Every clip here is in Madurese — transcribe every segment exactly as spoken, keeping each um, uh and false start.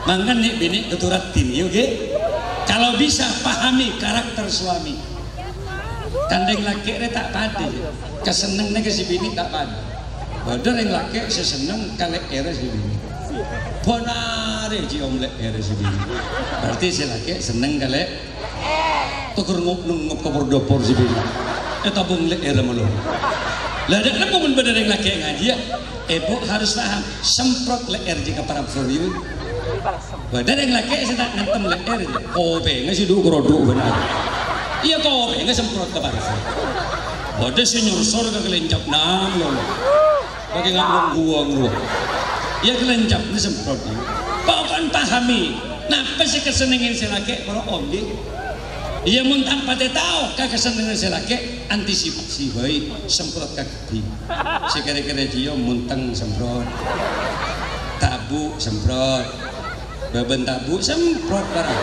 Mangkana nè'-binè' kodhu raddhin, iyâ, ghi? Kalau bisa pahami karakter suami. Kan rèng lakè' rè ta' padâ, yâ. Kasennengnganna ka sè binè' ta' padâ. Bâdâ rèng lakè' sè senneng ka lè'èrra sè binè'. Bân arè ciom lè'èrra sè binè'. Berarti sè lakè' senneng ka lè'. Tokor ngop-nengngop ka por-dopor sè binè'. Ètabung lè'èrra malolo. Lah, dâ' nemmo mon bâdâ rèng lakè' ngajhi, yâ. Ibu harus paham, semprot lè'èr jâ' ka parfum, yâ. Bâdâ rèng lakè' sè ta' ngantem lè'èr, yâ. Kopèngnga sè dhu-karodhu bân arè. Iyâ, kopèngnga semprot ka parfum. Bâdâ sè nyorsor ka kalèncap malolo. Pakai nganggo guwâng rowa. Iyâ, kalèncapna semprot. Pokokna pahami, napa sè kasennengngè sè lakè', para om, ghi? Iyâ, mon ta' patè tao ka kasennengngè sè lakè', antisipasi bhâi, semprot kabbhi. Sè kèra-kèra ciom, montèng semprot. Tabu' semprot. Bâbân tabu' semprot, para.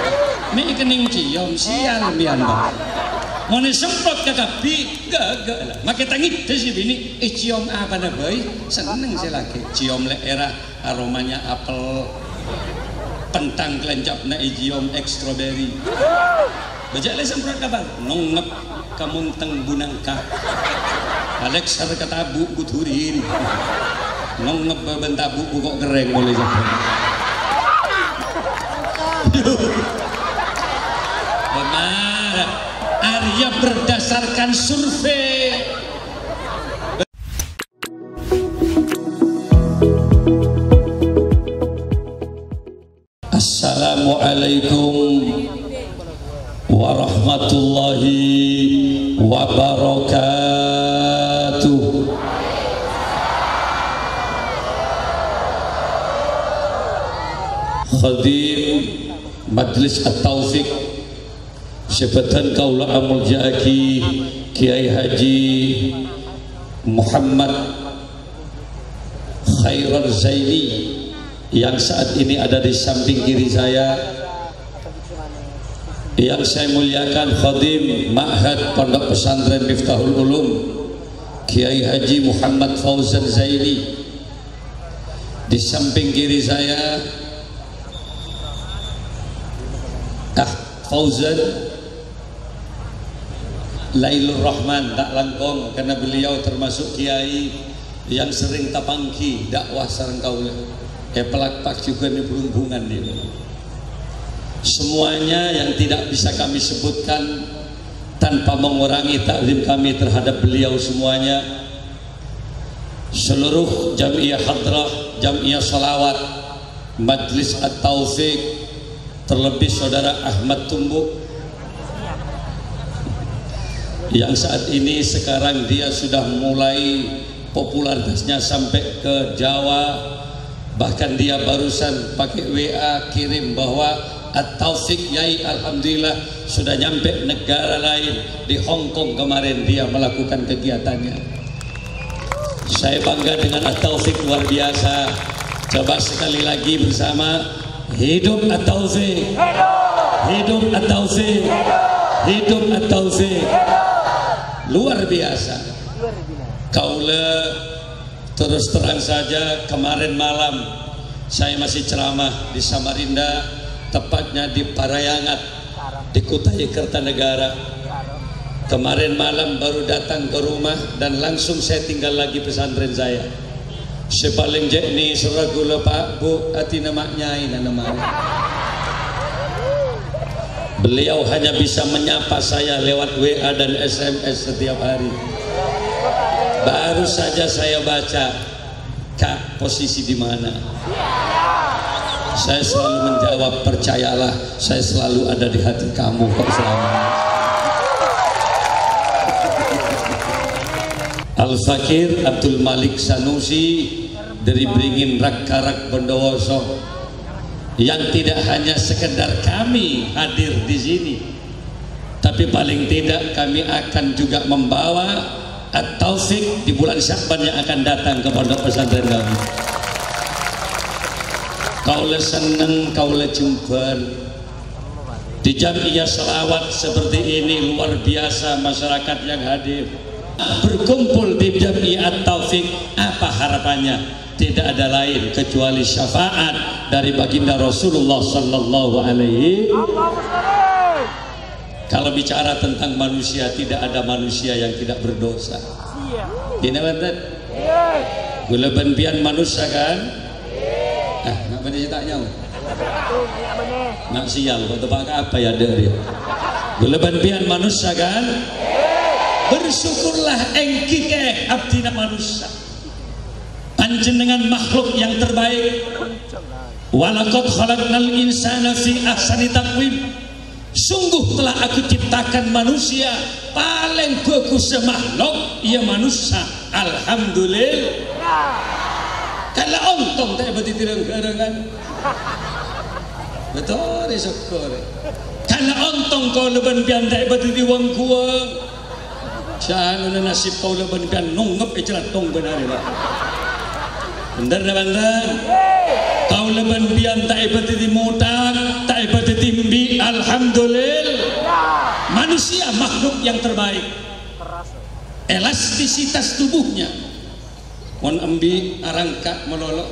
Mè' kennèng ciom, sial mèyan, Bang. Mon èsemprot ka kabbhi, ghâghâ la. Makè ta' ngèdhâ sè binè', èciom apana bhâi, senneng sè lakè'. Ciom lè'èrra, aromanya apel. Pentang kalèncapna èciom, èks strawberry. Bâjâ' lè semprot kabân, nongngep ka montèng bu nangka. Alèksèr ka tabu' bu durin. Nongngep bâbân tabu' bu ko' kerrèng molè sabâ. Benar. Arèya berdasarkan survei. Assalamualaikum warahmatullahi wabarakatuh. Khadim Majlis At-Taufik, sè bâdhân kaulâ amoljâ'aghi, Kiai Haji Muhammad Khairon Zaini yang saat ini ada di samping kiri saya, yang saya muliakan Khadim Ma'had Pondok Pesantren Miftahul Ulum, Kiai Haji Muhammad Fauzan Zaini. Di samping kiri saya, Kah Fauzan Lailur Rahman, ta' langkong, karena beliau termasuk kiai yang sering tapangghi dakwah sareng kaulâ. Èpalakpak jhughân è Blumbungan nèko. Semuanya yang tidak bisa kami sebutkan tanpa mengurangi takzim kami terhadap beliau semuanya. Seluruh Jam'iyah Hadrah, Jam'iyah Salawat, Majlis At-Taufik, terlebih Saudara Ahmad Tumbuk, yang saat ini sekarang dia sudah mulai popularitasnya sampai ke Jawa, bahkan dia barusan pakai W A kirim bahwa At-Taufik Yai alhamdulillah sudah nyampe negara lain, di Hong Kong kemarin dia melakukan kegiatannya. Saya bangga dengan At-Taufik luar biasa. Coba sekali lagi bersama, hidup At-Taufik. Hidup At-Taufik. Hidup At-Taufik. Luar biasa. Kaulâ terus terang saja, kemarin malam saya masih ceramah di Samarinda, tepatnya di Parayangat, di Kutai Kertanegara. Kemarin malam baru datang ke rumah dan langsung saya tinggal lagi pesantren saya. Sè palèng jhâ' nèserra ghulâ, Pak, Bu, atèna ma' nyaèna nèman. Beliau hanya bisa menyapa saya lewat W A dan S M S setiap hari. Baru saja saya baca, "Kak, posisi di mana?" Saya selalu menjawab, "Percayalah, saya selalu ada di hati kamu kok selamanya." Al-Fakir Abdul Malik Sanusi dari Beringin Rak-Karak Bondowoso, yang tidak hanya sekedar kami hadir di sini, tapi paling tidak kami akan juga membawa At-Taufik di bulan Sya'ban yang akan datang ke pondok pesantren kami. Kaulâ senneng, kaulâ jembhân. Di Jam'iyah Salawat seperti ini luar biasa masyarakat yang hadir. Berkumpul di Jami'at Taufik, apa harapannya? Tidak ada lain kecuali syafaat dari baginda Rasulullah sallallahu alaihi. Kalau bicara tentang manusia, tidak ada manusia yang tidak berdosa. Gini, benten? Ghulâ bân biyân manossa, kan? Ah, ngapa dia tak nyawa? Nak sial, kok teppa' ka apa ya, Dek, ya? Ghulâ bân biyân manossa, kan? Bersyukurlah èngghi kè abdhina manossa. Panjhennengngan makhluk yang terbaik. Walaqad khalaqnal insana fi ahsani taqwim. Sungguh telah Aku ciptakan manusia palèng bhâghussâ makhluk, iyâ manossa. Alhamdulillah. Kan la ontong ta' èbâdhi tirang-garangan. Betul, syukur. Kan la ontong kaulâ bân biyân ta' èbâdhi wong-guwâng. Sanona nasib kaulâ bân biyân nongngep è calattong bân arè, Pak. Bhender, ta' bhender? Kaulâ bân biyân ta' èbâdhi mothak, ta' èbâdhi embi', alhamdulillah. Manusia makhluk yang terbaik. Elastisitas tubuhnya. Mon embi' arangka' malolo,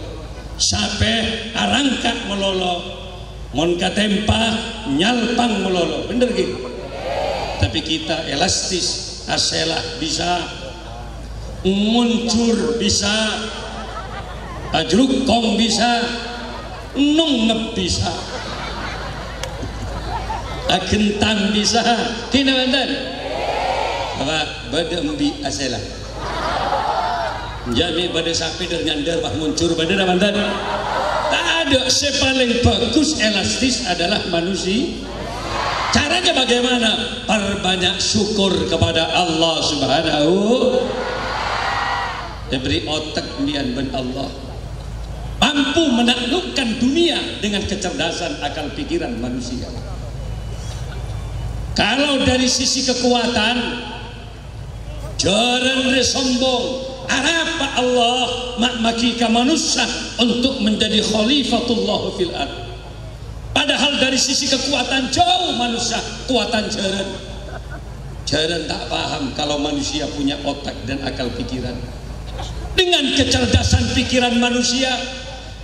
sapè arangka' malolo, mon katèmpa nyalpang malolo, bhender ghi? Tapi kita elastis, asèla bisa, nguncur bisa, ajrukkong bisa, nongngep bisa, aghentang bisa, ghi bhender? Apa bâdâ embi' asèla? Jhâ' mè' bâdâ sapè dâr-nyandâr, pas nguncur bâdâ, ta' bhender? Tadâ', sè palèng bhâghus elastis adalah manusi-. Caranya bagaimana? Perbanyak syukur kepada Allah Subhanahu. Èbherri' otak biyân bân Allah. Mampu menaklukkan dunia dengan kecerdasan akal pikiran manusia. Kalau dari sisi kekuatan, jhârân rè sombong, arapa Allah ma'-, maghi ka manossa untuk menjadi khalifatullah fil ard. Padahal dari sisi kekuatan jauh manossa, kekuatan jhârân. Jhârân ta' paham kalau manusia punya otak dan akal pikiran. Dengan kecerdasan pikiran manusia,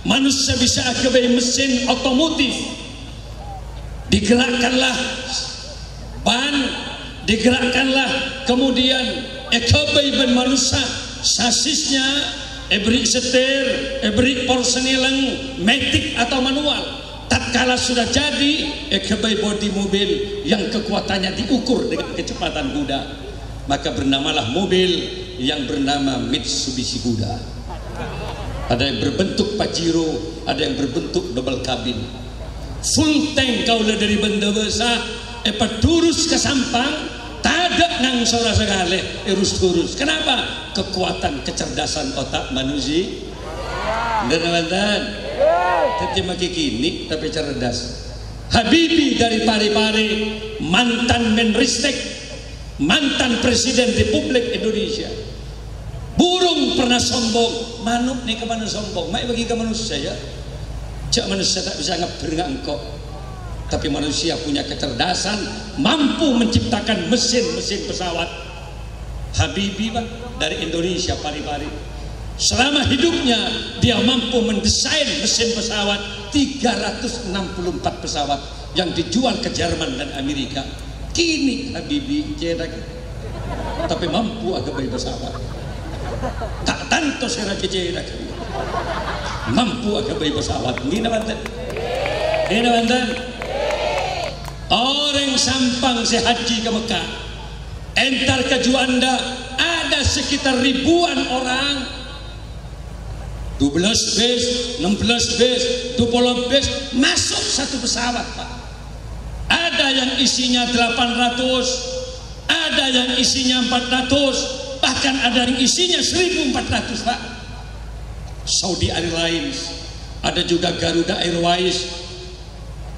manossa bisa aghâbây mesin otomotif. Digerakkanlah ban, digerakkanlah, kemudian èghâbây bân manossa, sasisnya èbherri' setir, èbherri' porsènèlèng, matic atau manual. Tatkala sudah jadi, èghâbây bodi mobil yang kekuatannya diukur dengan kecepatan kuda. Maka bernamalah mobil yang bernama Mitsubishi Kuda. Ada yang berbentuk Pajero, ada yang berbentuk double cabin. Full tank kaulâ dâri Bândâbâsa, èpadhurus ka Sampang, tadâ' ngangsora sakalè, èrus-dhurus. Kenapa? Kekuatan kecerdasan otak manusia. Bhender, bhender. Dhâddhi maghi kènè' tapè cerdas. Habibie dari Parepare, mantan Menristek, mantan Presiden Republik Indonesia. Burung pernah sombong, manok nèka pernah sombong, ma' èbâghi ka manossa, ya. Jhâ' manossa ta' bisa ngabbher nga' engko'. Tapi manusia punya kecerdasan, mampu menciptakan mesin-mesin pesawat. Habibie, Pak, dari Indonesia, Parepare. Selama hidupnya, dia mampu mendesain mesin pesawat, tiga ratus enam puluh empat pesawat yang dijual ke Jerman dan Amerika. Kènè' Habibie cèthak, tapè mampu aghâbây pesawat. Ta' tanto sè rajâ cèthak. Mampu aghâbây pesawat. Ghi bhender? Ghi bhender? Orèng Sampang sè haji ka Mekkah, entar ka Juanda, ada sekitar ribuan orang. Dua belas bis, enam belas bis, dua puluh bis, masuk satu pesawat, Pak. Ada yang isinya delapan ratus, ada yang isinya empat ratus, bahkan ada yang isinya seribu empat ratus, Pak. Saudi Airlines, ada juga Garuda Airways.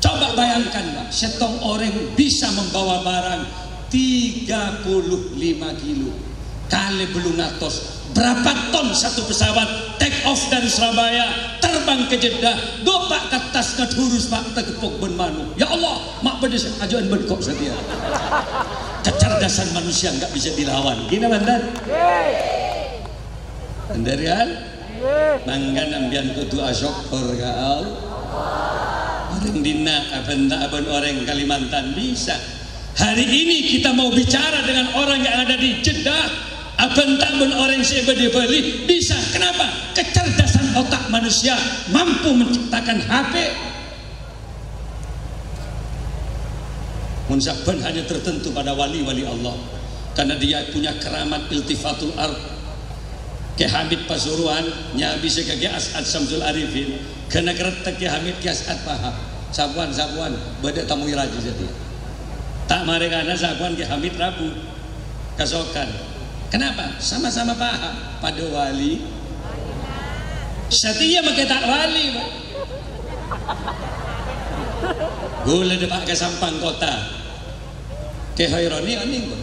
Coba bayangkan, Pak, sèttong orèng bisa membawa barang tiga puluh lima kilo kalè bâllung atos. Berapa ton satu pesawat take off dari Surabaya, terbang ke Jeddah, dâpa' ka attas ngadhurus, Pak, tageppok bân manok. Ya Allah, ma' bâdâ sè ajâ'ân bân ko' satèya. Kecerdasan manusia nggak bisa dilawan. Gini, mantan? Mantan, kan? Mangkana sampèyan kodhu asokkor ka Allah. Orèng Dina abhânta bân orèng Kalimantan bisa. Hari ini kita mau bicara dengan orang yang ada di Jeddah, abhânta bân orèng sè bâdâ Bali bisa. Kenapa? Kecerdasan otak manusia mampu menciptakan H P. Mon sabbhân hanya tertentu pada wali-wali Allah, karena dia punya keramat iltifatul ard. Kè Hamid Pasuruan nyabisè ka Kè As'ad Syamsul Arifin, ghâna kerretta Kè Hamid, Kè As'ad paham. Sabuwân-sabuwân bâdâ tamoy rajâ satèya. Ta' marè kana sabuwân Kè Hamid rabu. Kasokan. Kenapa? Sama-sama paham. Padâ wali. Satèya makè ta' wali, Pak. Ghulâ dâpa' ka Sampang Kota. Kè Khaironi onèng, Bu.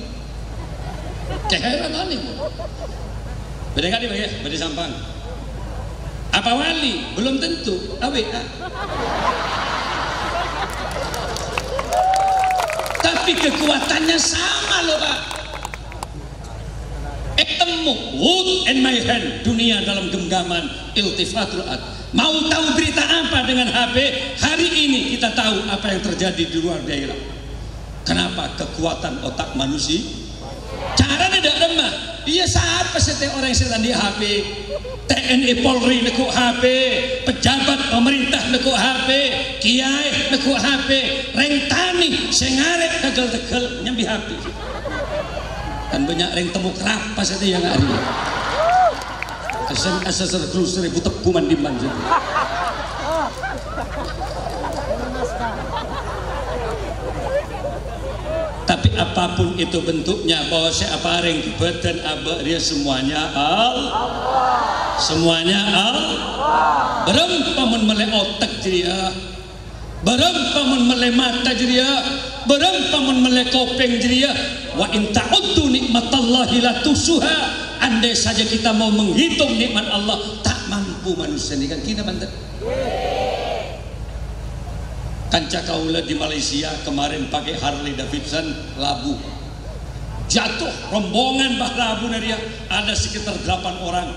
Kè Khaironi onèng, Bu. Bâdâ ka'dinto, Pak, ya? Bâdâ Sampang. Apa wali? Belum tentu. A W A. Tapi kekuatannya sama loh, Pak. Ètemmo, wood in my hand, dunia dalam genggaman iltifatul ard. Mau tahu berita apa dengan H P? Hari ini kita tahu apa yang terjadi di luar daerah. Kenapa? Kekuatan otak manusia. Carana dâ' remma. Iyâ, sapa sè tè orèng sè ta' andi' H P? T N I Polri neggu' H P, pejabat pemerintah neggu' H P, kiai neggu' H P, rèng tanè sè ngarè' tegghâl-tegghâl nyambi H P. Kan bânnya' rèng temmo krapa satèya ngari. Kesan asasar terus seribu tebu mandi-mandi. Tapi apapun itu bentuknya, bahwa sè aparèng bâdân abâ' rèya semuanya Allah. Semuanya Allah. Bârâmpa mon mellè otak jârèya. Bârâmpa mon mellè mata jârèya. Bârâmpa mon mellè kopèng jârèya. "Wa in ta'uddu ni'matallahi la tuhsuha." Andai saja kita mau menghitung nikmat Allah, ta' mampu manusia nèka. Ghi napa enten? Kanca kaulâ di Malaysia kemarin pakai Harley Davidson, labu. Jatuh, rombongan bâ' labuna rèya, ada sekitar delapan orang.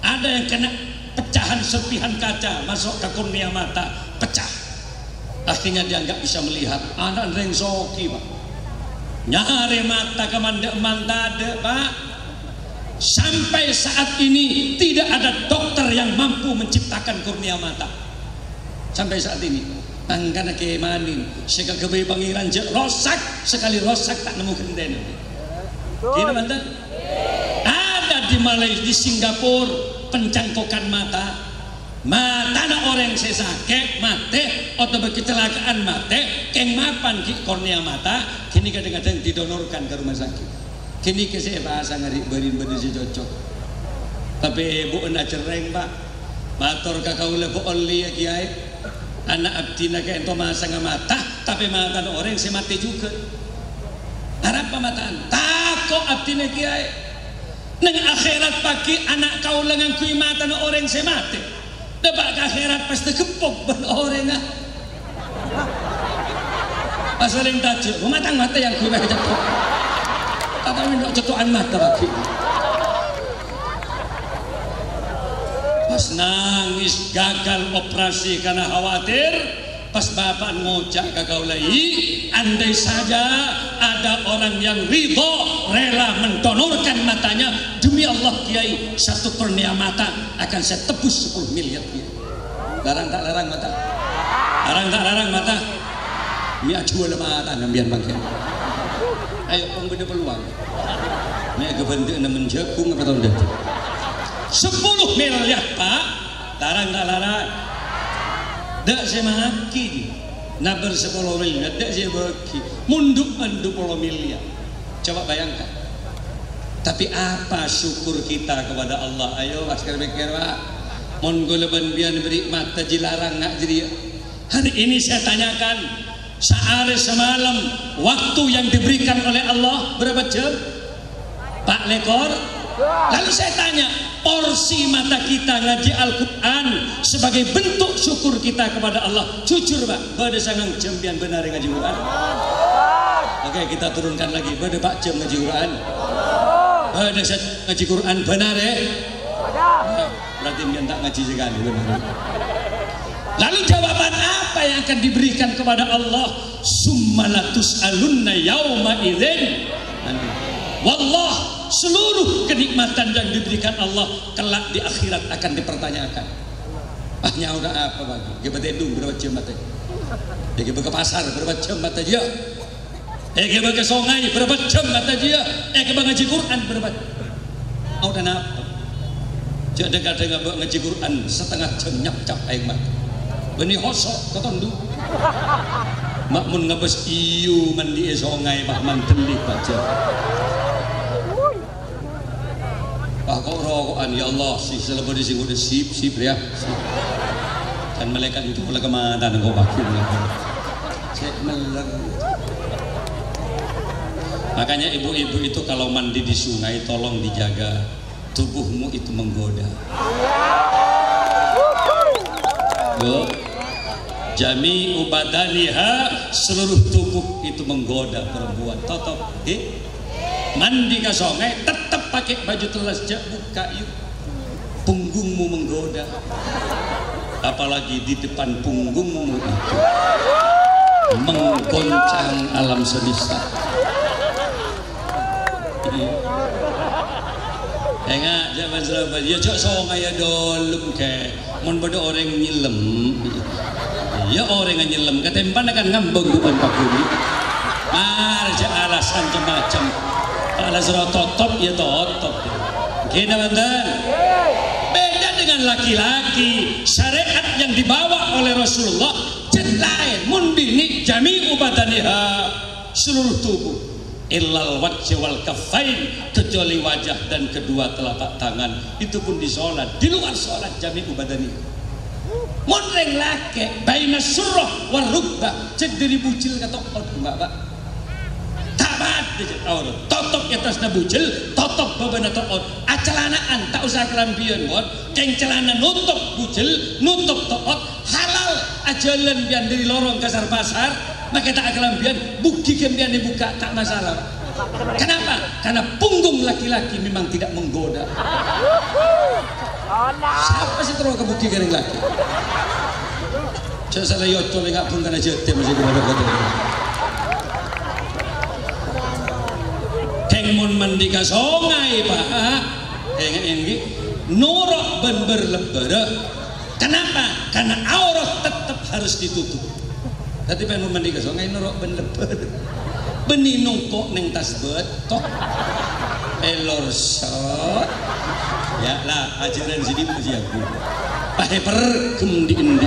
Ada yang kena pecahan serpihan kaca, masuk ke kornea mata, pecah. Akhirnya dia nggak bisa melihat. Ana' rèng soghi, Pak. Nyarè mata ka mandhâ' man tadâ', Pak. Sampai saat ini tidak ada dokter yang mampu menciptakan kornea mata. Sampai saat ini. Mangkana kèmanin sè èkaghâbây Pangèran jhâ' rosak, sakalè rosak ta' nemmo ghântèna. Ghi napa enten? Ada di Malaysia, di Singapura, pencangkokan mata. Matana orèng sè sakè' matè otabâ kecelakaan matè, kèng mapan ghi' kornea mata, ghânèka kadhâng-kadhâng didonorkan ka rumah sakit. Ghânèka sè èpasang arè' bârin bâdâ sè cocok. Tapè èbu'en acerrèng, Pak. Mator ka kaulâ, "Bu, ollè, yâ, Kèyaè. Ana' abdhina ka'ènto masanga mata, tapè matana orèng sè matè jhughân. Arapa mata'an?" "Tako' abdhina, Kèyaè. Neng akhèrat pagghi' ana' kaulâ ngangghuy matana orèng sè matè. Dâpa' ka akhèrat pas tageppo' bân orèngnga." Pas orèng tajâ', "Kok matang matè yang gue cetto'? Tata mènta' cetto'an mata lagi." Pas nangis gagal operasi karena khawatir, pas bapak ngoca' ka kaulâ, "Yi, andai saja ada orang yang ridho, rela mendonorkan matanya, demi Allah, Kiai, satu kornea mata akan saya tebus sepuluh miliar, Kiai." Larang ta' larang mata? Larang ta' larang mata? Mè' ajhuwâl mata sampèyan mangkèn. Ayo, wong bâdâ peluang. Mè' ghâbândhâ'âna men jhâghung apa ta' dhâddhi? Sepuluh miliar, Pak. Larang ta' larang? Dâ' sè maghi. Nabâr sapolo miliar, dâ' sè bâghi. Mondhu'ân dua puluh miliar. Coba bayangkan. Tapi apa syukur kita kepada Allah? Ayo, pas kèr-pèkkèr, Pak. Mon kaulâ bân sampèyan èberri' mata jâ larang nga' jârèya. Hari ini saya tanyakan, saarè samalem waktu yang diberikan oleh Allah berapa jam? Empat lekor. Lalu saya tanya, porsi mata kita ngaji Al-Quran sebagai bentuk syukur kita kepada Allah. Jujur, Pak, bâdâ sangang jam sampèyan bân arè ngaji Quran? Oke, kita turunkan lagi. Bâdâ pa' jam ngajhi Qur'an? Bâdâ sè ngajhi Qur'an bhender, ya? Nah, berarti sampeyan ta' ngajhi sakalè, bhender. Lalu jawaban apa yang akan diberikan kepada Allah? "Tsumma latus'alunna yauma idzin." Wallah, seluruh kenikmatan yang diberikan Allah kelak di akhirat akan dipertanyakan. Ah, nyaor apa, Pak? Ghibâ tèdung bârâmpa jam matè? Ghibâ ka pasar bârâmpa jam matè, ya? Ghibâ ka songay bârâmpa jam matè, ya? Ghibâ ngajhi Qur'an bârâmpa? Aodâ napa? Jhâ' dhâng-kadhâng abâ' ngajhi Qur'an satengnga jam nyapcap aèng matè. Bânnè hoso' ka tondu'. Ma' mon ngabâs iyâ mandi'i songay, Pak, mandhelli pajhât. Wah, kok roko'an, ya Allah, si selebadi sing udah sip, sip, ya, sip. Kan malaikat itu mulai kemana, kok pagi mulai. Cek meler. Makanya ibu-ibu itu kalau mandi di sungai, tolong dijaga. Tubuhmu itu menggoda. Bu, jami'u badaniha, seluruh tubuh itu menggoda perempuan. Totop, eh? Mandi ka songay, tetep pakai baju telas, jhâ' bukka', yu. Punggungmu menggoda. Apalagi di depan punggungmu itu menggoncang alam semesta. Enga', jhâ' bân-sèrabân. Ya, jhâ' songay ya, dolem, kè. Mon bâdâ orèng nyellem, ya orèng nyellem, katèmpana kan ngambâng bu'en pagghun. Mar jhâ' alasan cem-macem. Alas ro totop, ya totop. Ghi, bhunten? Beda dengan laki-laki. Syariat yang dibawa oleh Rasulullah jhât laèn. Mon binè' jami'u badaniha, seluruh tubuh. Illal wajha wal kaffain, kecuali wajah dan kedua telapak tangan. Itu pun di sholat, di luar sholat jami'u badani. Mon rèng lakè', baina surrah war rukbah, cè' dâri bujel ka to'ot, Mbak, Mbak. Ta' padâ, cè', aurot. Totop è attasna bujel, totop bâbâna to'ot. Acalana'an, ta' osa kalambhiyân, mon. Kèng calana notop bujel, notop to'ot, halal. Ajhâlân biyân dâri lorong ka sar-pasar, makè ta' akalambhiyân, bughi ghâmpèyan èbukka', ta' masalah, Pak. Kenapa? Karena punggung laki-laki memang tidak menggoda. Sapa sè terro ka bughi ka rèng lakè'? Jhâ' sala èocol è nga' bhungkana jhâtè masih kena. Kèng mon mandi ka songay, Pak. Ènga', ènga'. Noro' bân bâr-lebbârâ. Kenapa? Karena aurat tetap harus ditutup. Dhâddhi, pèn mandi ka songay noro' bân lebbâr. Bânnè nongko' neng attas bâto. Èlorsot. Ya, la, ajhârân sè dimma sè aku. Pahèper, ghem di-endi.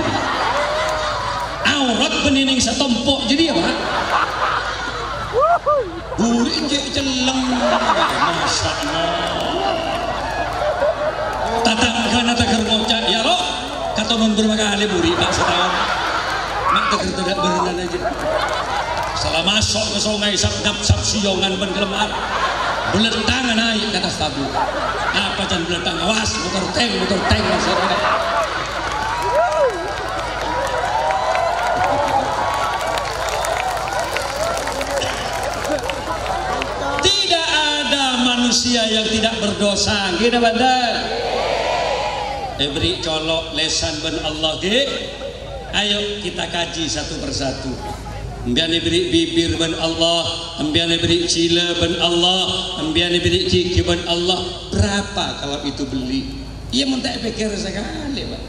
Aurat bânnè neng satompo', jadi apa? Buri' cè' celleng. Masya Allah. Tatanggana tèghâr ngoca', "Ya, lo, katonon bârâmpa kalè buri', Pak, sataon?" Ma' tèghâr tadâ' bârânan ajâ. Sala maso' ka songay, sap-nyap, sap siyongan bân kalemmar. Belettang naik ka attas tabu. Apa can belettang? Awas, motor teng, motor teng, maksudnya. Tidak ada manusia yang tidak berdosa. Ghi, bhunten? Èbherri' colo' lèsan bân Allah, ghi. Ayo kita kaji satu persatu. Empèyan èbherri' bibir bân Allah, empèyan èbherri' jhilâ bân Allah, empèyan èbherri' ghighi bân Allah. Berapa kalau itu beli? Iyâ, mon ta' èpèkkèr sakalè, Pak.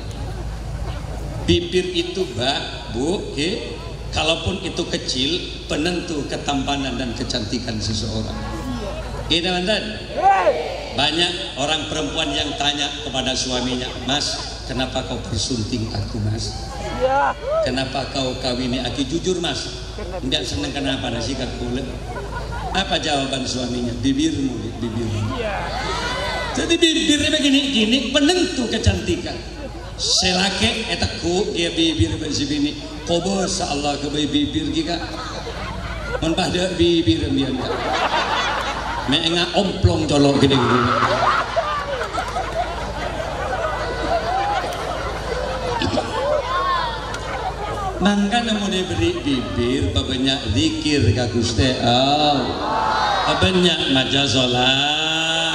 Bibir itu, Mbak, Bu, ghi, kalaupun itu kecil, penentu ketampanan dan kecantikan seseorang. Ghi, bhunten? Banyak orang perempuan yang tanya kepada suaminya, "Mas, kenapa kau persunting aku, Mas? Kenapa kau kawini aku?" Jujur, Mas. Empèyan senneng kenapa nasi ka kulâ? Apa jawaban suaminya? "Bibirmu, Dik, bibirmu." Jadi bibir ini gini-gini penentu kecantikan. Sè lakè' ètegghu' kèya bibir bân sè binè'. Kobâsa Allah ghâbây bibir ghi, Ka'. Mon padâ bibir empèyan, Ka'. Mè' enga' omplong colo' ghâdhing. Mangkana mon èberri' bibir, pabânnya' dzikir ka Ghustè Allah. Pabânnya' maca sholawat.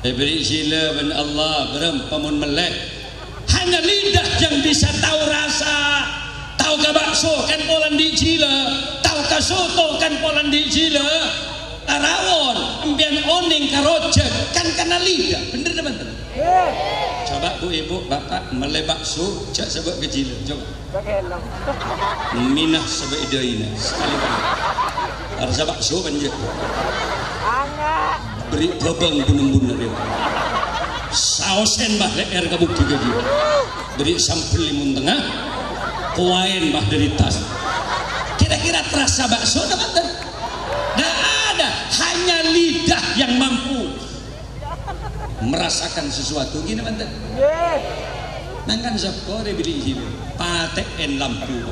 Èberri' jhilâ bân Allah, bârâmpa mon mellè. Hanya lidah yang bisa tahu rasa. Tao ka bakso kan polana andi' jhilâ, tao ka soto kan polana andi' jhilâ. Tarawon, empèyan onèng ka rojhâk, kan karena lidah. Bhender napa enten? Coba bu, ibu, bapak, mellè bakso, jhâ' sabâ' ka jhilâ. Coba. Minah sabâ' è dâina. Sakalè kali. Arassa bakso kan jhâ'. Berri' bhâbâng bun-embunna rèya. Saosèn, bah, lè'èr ka budi ka jiyâ. Berri' sambel è mon tengnga. Kowaèn, bah, dâri attas. Kira-kira terasa bakso napa enten? Ndak ada. Hanya lidah yang mampu merasakan sesuatu, ghi napa enten? Ngghi. Nangkan sapa rè bâdhi jhilâ? Patè'èn lampu.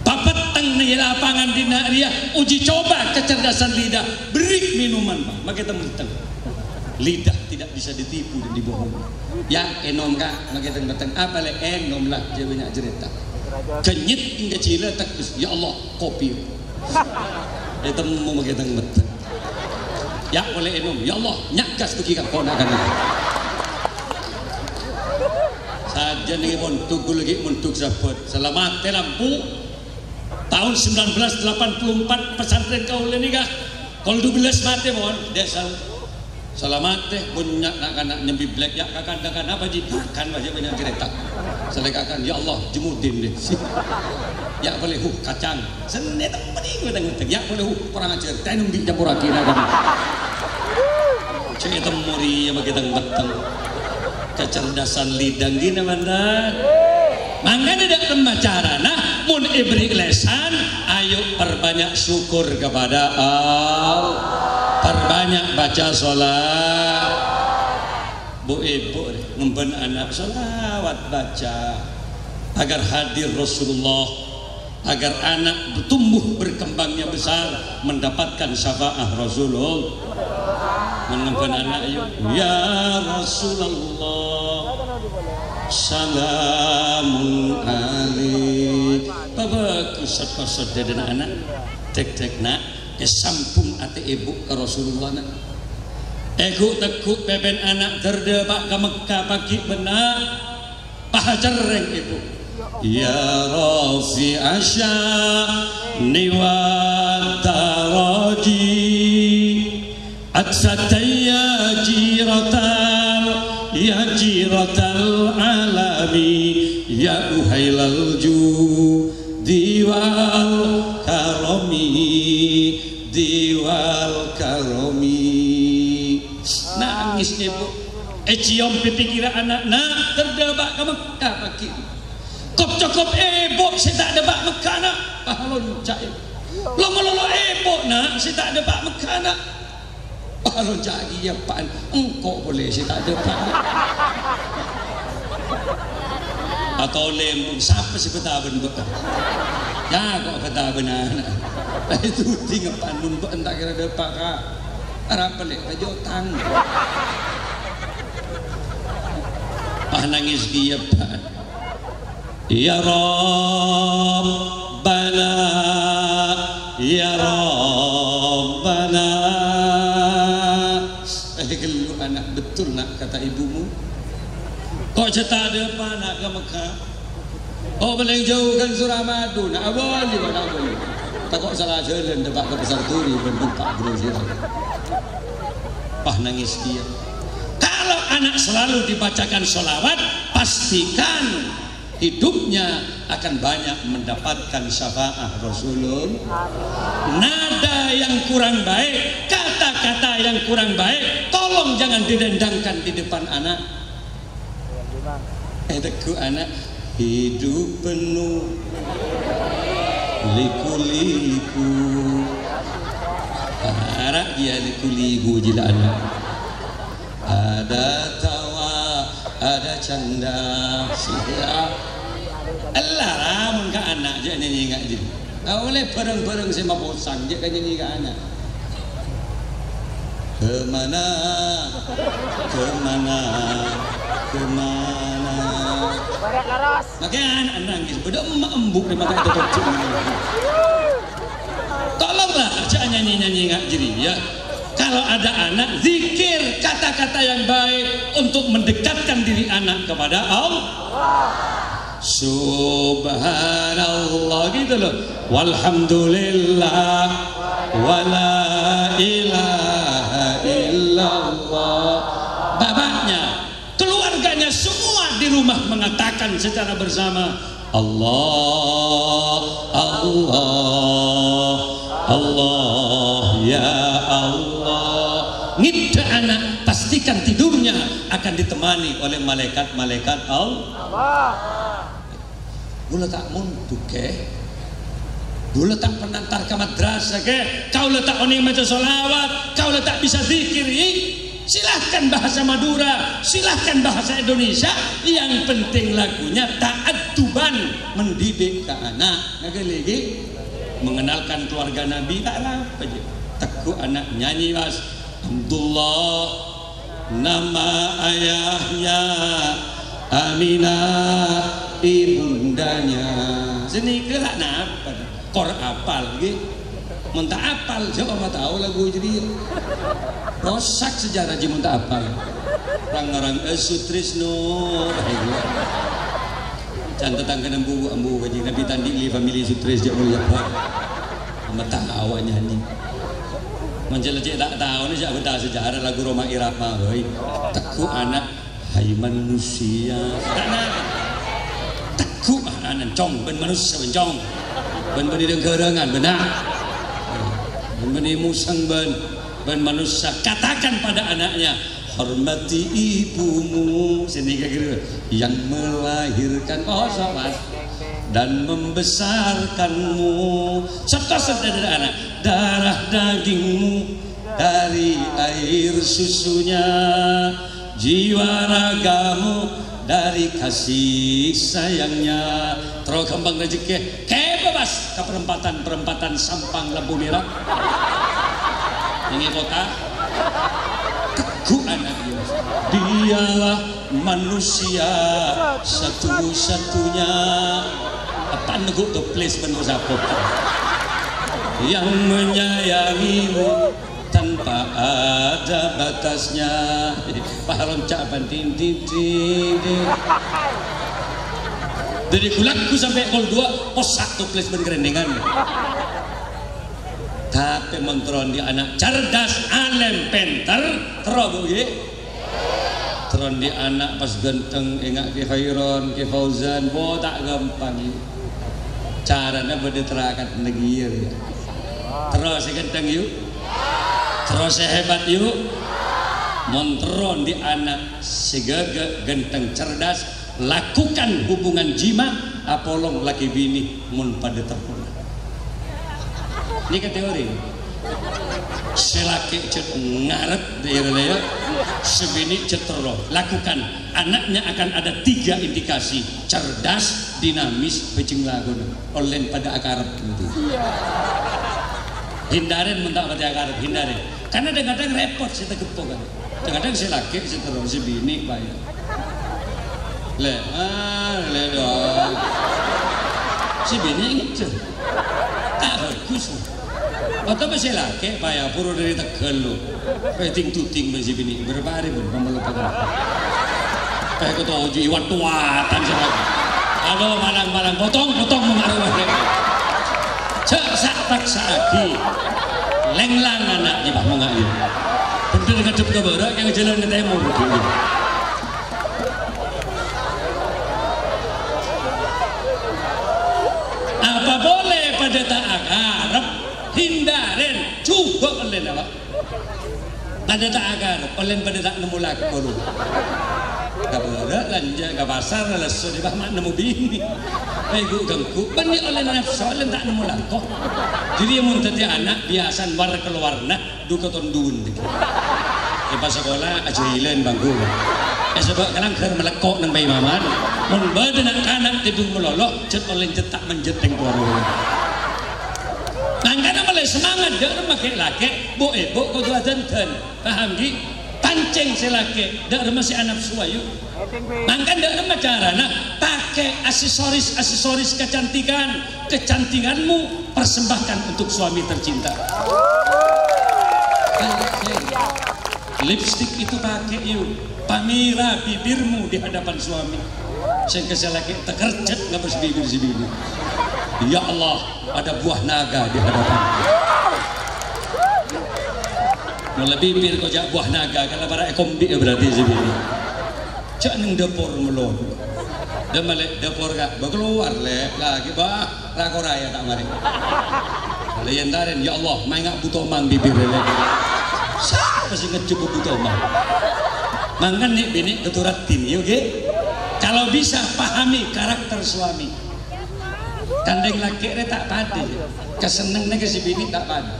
Papetteng neng è lapangan dinna' rèya, uji coba kecerdasan lidah, berri' minuman, Pak. Makè teng-metteng. Lidah tidak bisa ditipu dan dibohongi. Ya, ènom, Kak, makè teng-metteng. Apa lè ènom lah, jhâ' bânnya' cerita. Ghennyet èngghâ jhilâ, tegus, "Ya Allah, kopi." Ètemmo makè teng-metteng. Ya' polè ènom. Ya Allah, nya'gas bâgi ka ponakanna. Sajân nèka mondhuk, ghulâ ghi' mondhuk sabât. Salamatè lampu. Taon sembilan belas delapan puluh empat, pesantren kaulâ nèka kol dua belas matè, mon. Desa. Salamatè, bânnya' na'-kana' nyembi blek, ya', kakan-kakan apa, Ji? Kakan, Pak, ya', bânnya' cerita. Salè kakan, ya Allah, jemudin deh. Ya' polè, huh, kacang. Sennè temmè nèko teng-metteng. Ya' polè, huh, kurang ajar. Tènom bi' campurraghi na'-kana'. Cè' temmo rèya makè teng-metteng. Kecerdasan lidah ghi napa enten? Mangkana dâ' remma carana, mon èberri' lèsan, ayo perbanyak syukur kepada Allah. Perbanyak baca sholawat. Bu, ibu, ngemban ana' sholawat baca. Agar hadir Rasulullah. Agar anak tumbuh berkembangnya besar, mendapatkan syafaat Rasulullah. Mengembang anak, ayo. Ya Rasulullah, salamun alaik. Bagus, sapa sedhâna anak. Dek-dek, Nak, èsambung atè ibu ka Rasulullah, Nak. Èghu'-tegghu' pèpèn anak, dâr dâpa' ka Mekkah, paghi' bânna'. Paha cerrèng, Ibu. Ya rafi'asy sya'ni wad daraji, aksatayya jiratal, ya jiratal alami, ya uhailal judi wal karami, di wal karami. Nangès, Ibu. Èciom pèpèkkèrra ana'na, terdâpa' ka Mekkah paghi'. Kop-cokop èbhu sè ta' dâpa' Mekkah, na', pas lonca', Ibu. Lo-malolo èbhu, na', sè ta' dâpa' Mekkah, na', pas lonca' kèya, Pak, engko' polè sè ta' dâpa', na'. Atolè, sapa sè bâtabân, Bu? Ya, kok bâtabân, na'. Itu tinggal panun, Bu, enta' kèra dâpa', Kak. Arapa lè' bâjâ otang. Ah, nangès kèya, Pak. Ya Rabbana, ya Rabbana. Eh, ghellu ana', betul, na', kata ibumu. Kok jhâ' ta' dâpa', na', ka Mekkah? Oh, palèng jhâu kan Suramadu, na' abâli, na' abâli. Tako' sala jhâlân dâpa' ka Pasar Turi, bân dâpa' Grosir. Pas nangès kèya. Kalau anak selalu dibacakan sholawat, pastikan hidupnya akan banyak mendapatkan syafaat Rasulullah. Nada yang kurang baik, kata-kata yang kurang baik, tolong jangan didendangkan di depan anak. Eh, tegghu' ana', hidup penuh liku-liku. Ara' kèya liku-liku jâ la ana'. Ada tawa, ada canda. Ella ra mon ka ana' jhâ' nyènyè ka jâ. Ollè bhârâng-bhârâng sè maposang jhâ' ka nyènyè ka ana'. Kemana? Kemana? Kemana? Makanya anak nangis, bâdâ emma' embu' di mata itu. Tolonglah, jangan nyanyi-nyanyi ngak jeri, ya. Kalau ada anak, zikir kata-kata yang baik untuk mendekatkan diri anak kepada Allah. Subhanallah gitu loh. Walhamdulillah. Wala ilaha illallah. Bapaknya, keluarganya semua di rumah mengatakan secara bersama, "Allah, Allah, Allah, ya Allah." Ngidda' anak, pastikan tidurnya akan ditemani oleh malaikat-malaikat Allah. Kaulâ ta' mondhuk, Kè. Kaulâ ta' penantar ka madrasah, Kè. Kaulâ ta' onèng maca sholawat. Kaulâ ta' bisa zikir, i. Silahkan bahasa Madura, silahkan bahasa Indonesia. Yang penting lagunya ta'adduban, mendidik ke anak. Ngaghâli, ghi? Mengenalkan keluarga Nabi, ta' arapa, jâ. Tegghu' anak nyanyi, Mas. Abdullah, nama ayahnya Aminah, ibundanya. Sanèka la napa? Kor apal, ghi? Mon ta' apal, sapa ma' tao lagu jârèya? Rosak sejarah jâ mon ta' apal. Rang-ngarang, eh, Sutrisno. Can tatangghâna embu', embu' Kanjeng Nabi ta' andi' li famili Sutris jâ' molja bân. Ma' tao nyanyi. Mon cè' la cè' ta' tao nè, sè abhânta sejarah lagu Rhoma Irama, hoi. Tegghu' ana', hai manusia. Ana'. Tegghu' ana', cong, bân manossa, bân cong. Bân bânnè dhâng-ghârângan, bân na'. Bân bânnè mosèng, bân, bân manossa. Katakan pada anaknya, "Hormati ibumu." Sanèka ghâru, "Yang melahirkan." Poso, Mas. "Dan membesarkanmu." Sèttong sadhâjâ ana'. "Darah dagingmu dari air susunya, jiwa ragamu dari kasih sayangnya." Terro ghâmpang rejhekkè. Kèbâ, Mas, ka perempatan-perempatan Sampang lampu merah. Nèng è kota. Tegghu' ana', Mas. Dialah manusia satu-satunya. Apa nunggu toples bân sapot. Yang menyayangimu tanpa ada batasnya. Pahalon ca'ban, ding, ding, ding, ding. Dâri ghulâ ghu sampè' kol duwâ', possa' toples bân kerènèngan. Tapè mon terro andi' ana' cerdas, alèm, pènter, terro, Bu, ghi? Terro andi' ana' pas ghântheng, enga' Kè Khairon, Kè Fauzan, bo, ta' ghâmpang, ghi. Carana bâdâ trakadhâ ghiyâ, ghi. Terro sè ghântheng, yu. Terro sè hebat, yu. Mon terro andi' ana' sè ghâghâ, ghântheng, cerdas, lakukan hubungan jima' apolong lakè binè mon padâ terrona. Nèka teori. Sè lakè' jhât ngarep, dâ'iyâ, sè binè' jhât terro. Lakukan. Anaknya akan ada tiga indikasi, cerdas, dinamis, bhâjheng lakona. Ollèn padâ akarep gitu. Hindarin mon ta' patè akarep, hindarin. Karena kadhâng-kadhâng repot sè tageppok kan. Kadhâng-kadhâng sè lakè' sè terro, sè binè' paèyan. Lè, ah, lè dong. Sè binè' ngèjhâr. Ta' bhâghus. Otabâ sè lakè' paèyan buru dâri Tegal lo. Pè ding-duding bân sè binè'. Bârâmpa arè bân, pamèlo pagârâ. Pè katoju' iwat-watan sè lakè'. Adu, malang-malang, potong-potong mangaro. Jhâ' sa'-paksa'aghi. Lènglang ana' jiyâ, Pak, mangga, yâ. Bhendher ngadhep ka bârâ', kèng jhâlân ka tèmor. Apa polè padâ ta' akarep, hindarin, jhubâ' ollèna, Pak. Padâ ta' akarep, ollèn padâ ta' nemmo lako, lo. Ka bârâ', lanjhâng ka pasar, lesso dâri bâ' ma' nemmo binè. Èghu-ghânggu, bânnè ollèn nafsu, ollèn ta' nemmo lako. Dhâddhi, mon dhâddhi ana', biyasana war-kalowarra, du-katon duwân, dhâddhi. È pas sakola, ajhâilân bângghu. È sabâ' kalangghâr malèkko' neng paimaman. Mon bâdâ na'-kana' tèdung malolo, jhât ollèn jhât ta' manjhât tèng toro. Mangkana molaè semangat, dâ' remma ghi' lakè', bu-èbu kodhu adhândhân. Paham, ghi? Pancèng sè lakè', dâ' remma sè anapsu, ayo. Mangkana dâ' remma carana, pakai aksesoris-aksesoris kecantikan. Kecantikanmu persembahkan untuk suami tercinta. Pancèng. Lipstik itu pakai, yuk. Pamèra bibirmu di hadapan suami. Sèngghâ sè lakè' takerjhât ngabâs bibir sè binè'. Ya Allah, ada buah naga di hadapan. Molaè bibir kok jhâ' buah naga, kan la para' èkombi' ya berarti sè binè'. Jhâ' neng dâpor malolo. Dâ' malè dâpor, Ka'. Bâ, kalowar, Lè'. Lagi, bâ. Ra-kora ya ta' marè. Lè' èntarèn, "Ya Allah, maènga' Bu Tomang bibir, Lè'." Sapa sè ngejjhep Bu Tomang? Mangkana nè'-binè' kodhu raddhin, yuk, ghi. Kalau bisa, pahami karakter suami. Kan rèng lakè' rè ta' padâ, yâ. Kasennengnganna ka sè binè' ta' padâ.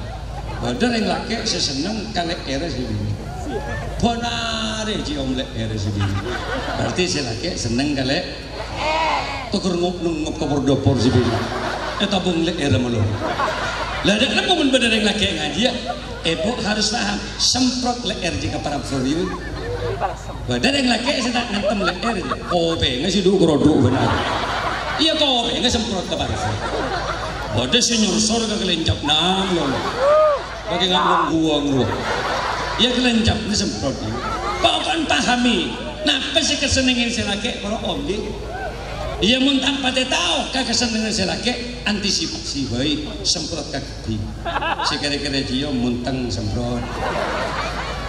Bâdâ rèng lakè' sè senneng ka lè'èrra sè binè'. Bân arè ciom lè'èrra sè binè'. Berarti sè lakè' senneng ka lè'. Tokor ngop-nengngop ka por-dâpor sè binè'. Ètabung lè'èrra malolo. Lah, dâ' remma mon bâdâ rèng lakè' ngajhi, yâ? Ibu harus paham, semprot lè'èr jâgâ parfum, yâ. Bâdâ rèng lakè' sè ta' ngantem lè'èr, yâ. Kopèngnga sè dhu-karodhu bân arè. Iyâ, kopèngnga semprot ka parfum. Bâdâ sè nyorsor ka kalèncapna malolo. Pakai nggak buang-buang lu. Ya, kalèncapna semprot, yâ. Pokokna pahami, napa sè kasennengngè sè lakè', para om, ghi. Iyâ, mon ta' patè tao ka kasennengngè sè lakè', antisipasi bhâi, semprot kabbhi. Sè kèra-kèra ciom, montèng semprot.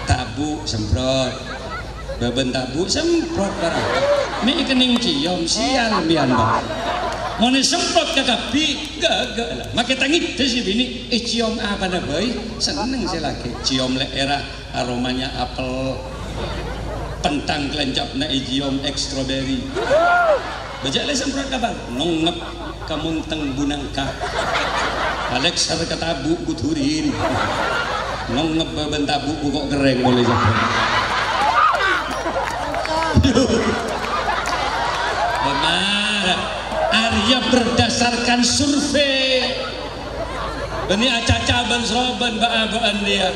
Tabu' semprot. Bâbân tabu' semprot, para'. Mè' èkennèng ciom, sial mbiyan, Pak. Mon èsemprot ka kabbhi, ghâghâ la. Makè tangèdhâ sè binè', èciom apana bhâi, senneng sè lakè'. Ciom lè'èrra, aromanya apel. Pentang kalèncapna èciom, ek strawberry. Bâjâ lè semprot ka bân, nongngep ka montèng bu nangka. Alèk sar ka tabu' bu durin. Nongngep bâbân tabu' bu kok kerrèng polè sabâ. Bemar. Arèya berdasarkan survei. Bânnè acaca bân-sobân bâ'-abâ'ân rèya.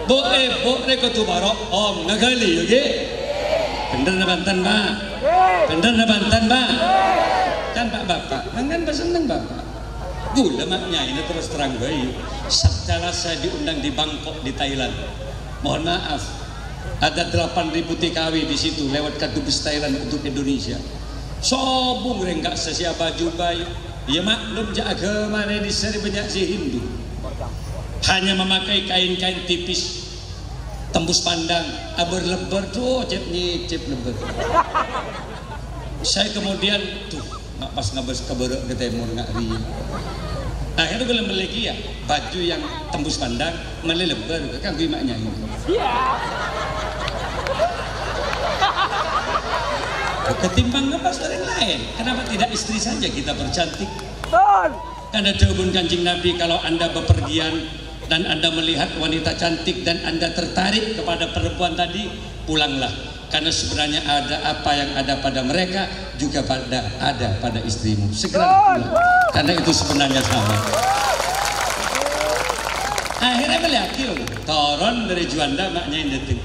Bu, eh, bu, rè kodhu bâro', om, ngaghâli, yâ, ghi? Bhendher napa enten, Pak? Bhendher napa enten, Pak? Kan, Pak, Bapak, mangkana pas senneng, Bapak. Ghulâ ma' nyaèna terus terang bhâi. Tatkala saya diundang di Bangkok, di Thailand. Mohon maaf, ada delapan ribu T K W di situ lewat Kadubes Thailand untuk Indonesia. Sobung rèng ka'issa sè abâjubâi. Iyâ, maklum, jâ' aghâmana è dissa' rè bânnya' sè Hindu. Hanya memakai kain-kain tipis, tembus pandang, abâr-lebbâr, duh, cep-nyecep lebbâr. Saya kemudian, duh, ma' pas ngabâs ka bârâ' ka tèmor nga' rèya. Akhirnya ghulâ mellè kèya baju yang tembus pandang, mellè lebbâr, kaangghuy ma' nyaè. Ketimbang ngabâs orèng laèn, kenapa tidak istri saja kita percantik? Kan dhâbuna Kanjeng Nabi, "Kalau Anda bepergian dan Anda melihat wanita cantik dan Anda tertarik kepada perempuan tadi, pulanglah. Karena sebenarnya ada apa yang ada pada mereka juga pada, ada pada istrimu. Segera pulang. Karena itu sebenarnya sama." Akhirnya bâli aghi, toron dâri Juanda, ma' nyaè dâteng.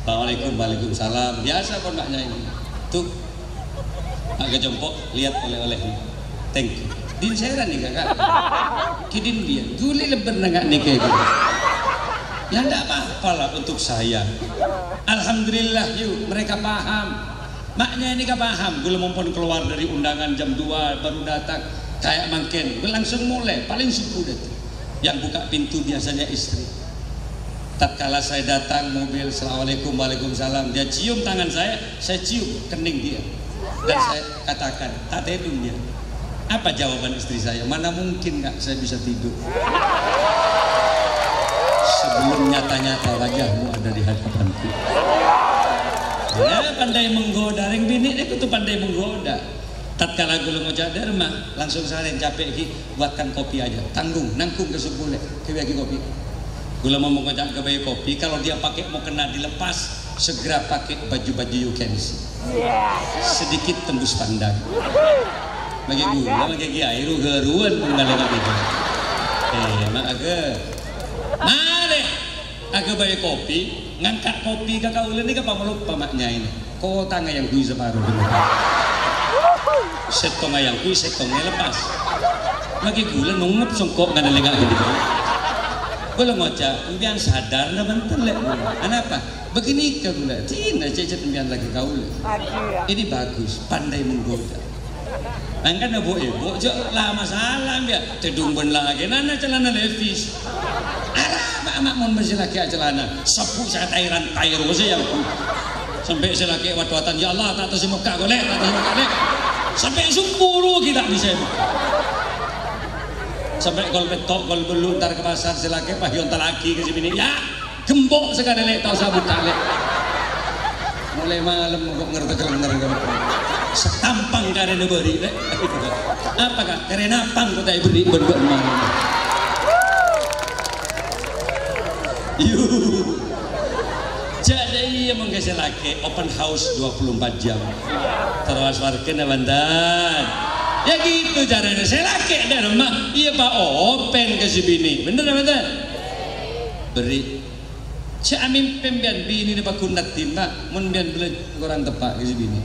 "Assalamualaikum." "Waalaikumsalam." Biasa pon ma' nyaè. Tuh. Agak jompo, lihat oleh-oleh. Thank you. Din sèra nèka, Kak? Kèdin biya. Ghulâ lebbâr nèka nèka. Ya, ndak apa-apa lah untuk saya. Alhamdulillah, yuk, mereka paham. Ma' nyaè nèka paham, ghulâ mon pon keluar dari undangan jam dua baru datang. Kayak mangkèn, ghulâ langsung molè, paling subuh dâteng. Yang buka pintu biasanya istri. Tatkala saya datang mobil, "Assalamualaikum." "Waalaikumsalam." Dia cium tangan saya, saya cium kening dia. Dan saya katakan, "Tak tèdung dia." Apa jawaban istri saya? "Mana mungkin, Kak, saya bisa tidur sebelum nyata-nyata wajahmu ada di hadapanku?" Ya, pandai menggoda. Rèng binè' nèko tuh pandai menggoda. Tatkala ghulâ ngoca' dârma, langsung sarèn capè' ghi, "Buatkan kopi aja." Tanggung, nanggung ka sopole, ghâbâyaghi kopi. Ghulâ mon ngoca' ghâbâyaghi kopi, kalau dia pakai mukena dilepas, segera pakai baju-baju you can see. Sedikit tembus pandang. Bagi ghulâ, bagi kiai, ru-ghâruwân pengalaman itu. Eh, ma' aga. Malè. Aghâbây kopi, ngangka' kopi ka kaulâ nèka pamaloppa ma' nyaèna. Kotang èyangghuy saparo. Sèttong èyangghuy, sèttongnga èlepas. Maghi ghulâ nongngep songko' nganèlènga ghândhi. Ghulâ ngoca', "Empèyan sadar na bhunten, Lè'?" "Anapa?" "Bâghi nèka ghulâ, dinah cècèt empèyan lakè kaulâ. Ini bagus, pandai menggoda." Mangkana bu-ibu jhâ' la masalah empèyan, tèdung bân lakèna calana levis. Arapa ma' mon bân sè lakè' acalana, sabbu' sè atairan-tairo sè èyangghuy. Sampè' sè lakè' wat-watan, "Ya Allah, ta' tao sè mokka' ko, Lè', ta' tao sè mokka', Lè'." Sampè' sumpuru ghi' ta' bisa èmokka'. Sampè' kol pètto', kol bâllu' entar ka pasar, sè lakè' pas èontallaghi ka sè binè', "Ya, gembok sakalè, Lè', ta' osa bukka', Lè'." Molaè malem kok ngertè-ngertè. Satampang karèna bâri', Lè'. Apa, Ka'? Karèna pang kok ta' èbherri' bân bâ'na. Yu. Jhâ' iyâ mangkè sè lakè' open house dua puluh empat jam. Terros wargana bhunten. Ya gitu carana sè lakè' dâ' remma, iyâ pa open ka sè binè'. Bhender apa bhunten? Bherri'. Jhâ' amèmpè empèyan binèna paggun raddhin, Pak. Mon empèyan belanja korang teppa' ka sè binè'.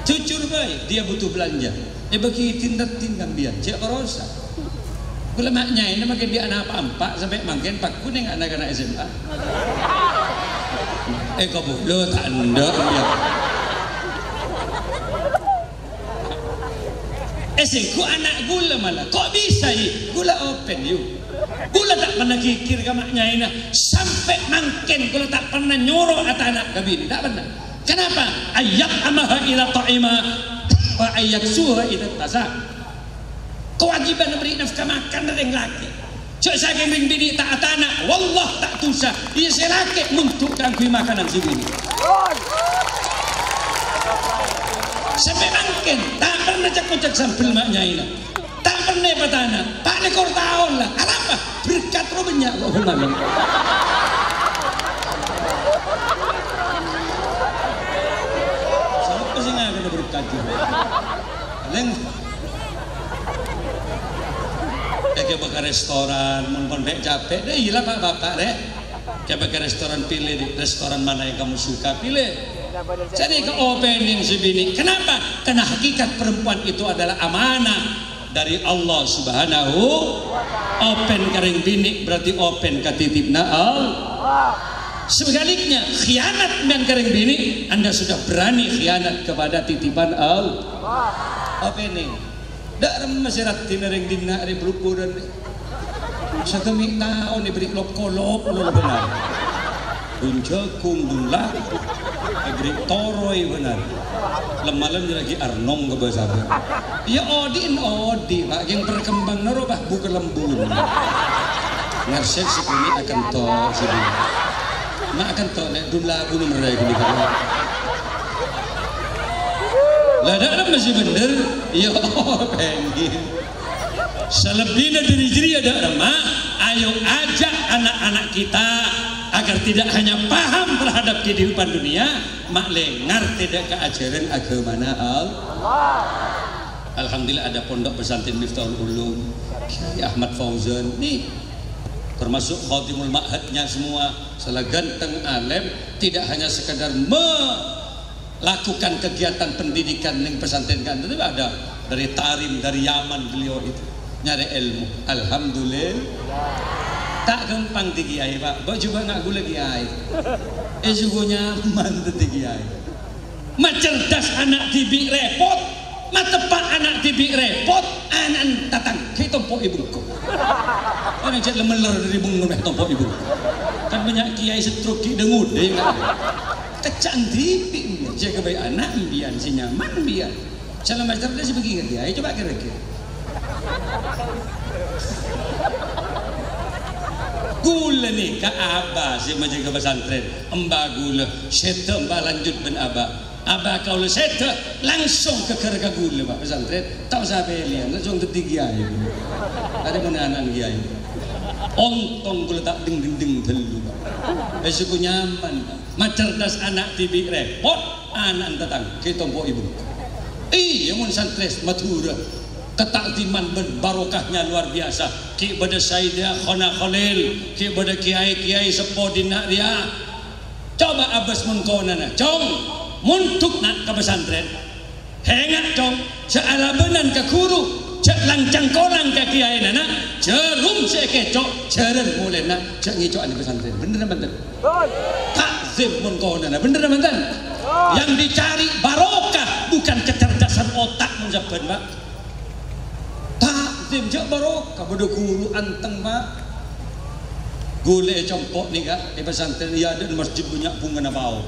Jujur bhâi, dia butuh belanja. Èbâghi din-raddhin ka empèyan, jhâ' korosa. Ghulâ ma' nyaèna mangkèn dâ' ana' pa'-empa' sampè' mangkèn paggun neng na'-kana' S M A. Eh, kabulâ ta' endâ', empèyan. Eh, sèngko' ana' ghulâ mala. Kok bisa, Yi? Ghulâ open, Yu. Ghulâ ta' pernah kèkèr ka ma' nyaèna. Sampè' mangkèn ghulâ ta' pernah nyoro atana' ka binè. Ta' pernah. Kenapa? Ayyat amaha ila ta'ima wa ayyaksuha ila tasa. Kawâjibhânna bherri' nafkah makan dâ' rèng lakè'. Jhâ' sakèng rèng binè' ta' atana', wallah ta' dusa. Iyâ sè lakè' mondhuk kaangghuy makanan sè binè'. Sampè' mangkèn, ta' pernah cek-kocek sambel ma' nyaèna. Ta' pernah èpatana', pa' lèkor taon la. Arapa? Berkat ro bânnya' kok bân malem. Sapa sè ngaghâna berkat jârèya? Lèng. Èkèbâ ka restoran, mon pon pè' capè', dâ' iyâ la, Pak, Bapak, rè. Èkèbâ ka restoran, pilih, di restoran mana yang kamu suka, pilih. Jadi ke opening sè binè'. Kenapa? Karena hakikat perempuan itu adalah amanah dari Allah Subhanahu. Open ka rèng binè' berarti open ka titipna Allah. Sebaliknya, khianat mèn ka rèng binè', Anda sudah berani khianat kepada titipan Allah. Opening. Dâ' remma sè raddhinna rèng dinna' rè blubbhuran rè. Sakemmè' taon èbherri' lop-kolop lol bhânar. Dun jhâghung, dun labu. Èbherri' toroy bhânar. Lem-malem jârèya ghi' arnong ka bâsabâ. Iyâ odi'en odi', Pak, ghing perkembang noro, Pak, buka lembun. Ngarsè' sè kunè' akento' sè dhi. Ma' akento' lè' dun labu nomerra ghânèka. La dâ' remma sè bhender, iyâ pèngèn. Salebbina dhâri jârèya dâ' remma, ayo ajak anak-anak kita agar tidak hanya paham terhadap kehidupan dunia, ma' lè ngartè dâ' ka ajhârân aghâmana Allah. Alhamdulillah ada Pondok Pesantren Miftahul Ulum, Kiai Ahmad Fauzan, nih, termasuk Khatimul Ma'hadnya semua, salah ganteng, alim, tidak hanya sekadar me-, lakukan kegiatan pendidikan neng pesantren kan, tapi ada dari Tarim, dari Yaman beliau itu nyari ilmu. Alhamdulillah. Ta' ghâmpang dhâddhi kiai, Pak. Mbok jhubâ' nga' ghulâ kiai. Eh, sungguh nyaman dhâddhi kiai. Macerdas ana' dhibi' rèpot, mateppa' ana' dhibi' rèpot, ana'na tatangghâ ètompo'è bengko. Ana' jhât lè-mellèr dhâri bengko mè' tompo'è bengko. Kan bânnya' kiai stroke ghi' dâ-ngodâ, kan. Kèca'an dhibi' empèyan, jâgâ bhâi ana' empèyan, sè nyaman empèyan. Sè la macerdas bâgi ka kiai, coba kira-kira. Ghulâ nèka abah sè majâgâ pesantren, emba ghulâ, sèdhâ emba lanjut bân abah. Abah kaulâ sèdhâ, langsung ghâggâr ka ghulâ, Pak, pesantren. Ta' osa pèlèyan, langsung dhâddhi kiai. Arè mon ana'na kiai. Ontong ghulâ ta' dheng-dhendheng ghâllu, Pak. Bâs sèngko' nyaman, Pak. Macerdas ana' dhibi' rèpot, ana'na tatangghâ ètompo'è bengko. Iyâ, mon santrès Madhurâ. Kata'ziman bân barokahnya luar biasa. Ghi' bâdâ Sayyidina Khona Kholil, ghi' bâdâ kiyaè-kiyaè seppo dinna' rèya. Coba abâs mon konana, "Cong, mondhuk, na', ka pesantren. Enga', Cong, jhâ' alabânan ka ghuru, jhâ' lang-cangkolang ka kiyaèna, na'. Jhârum sè èkèco', jhârân molèna, jhâ' ngèco'ana è pesantren." Bhender napa enten? Ta'zim mon konana, bhender napa enten? Yang dicari barokah, bukan kecerdasan otak mon sabbhân, Pak. Ta'zim, jhâ' barokah, bâdâ ghuru anteng, Pak. Ghulâ è compo' nèka, è pesantren, è adâ'na masjid bânnya' bhungana pao.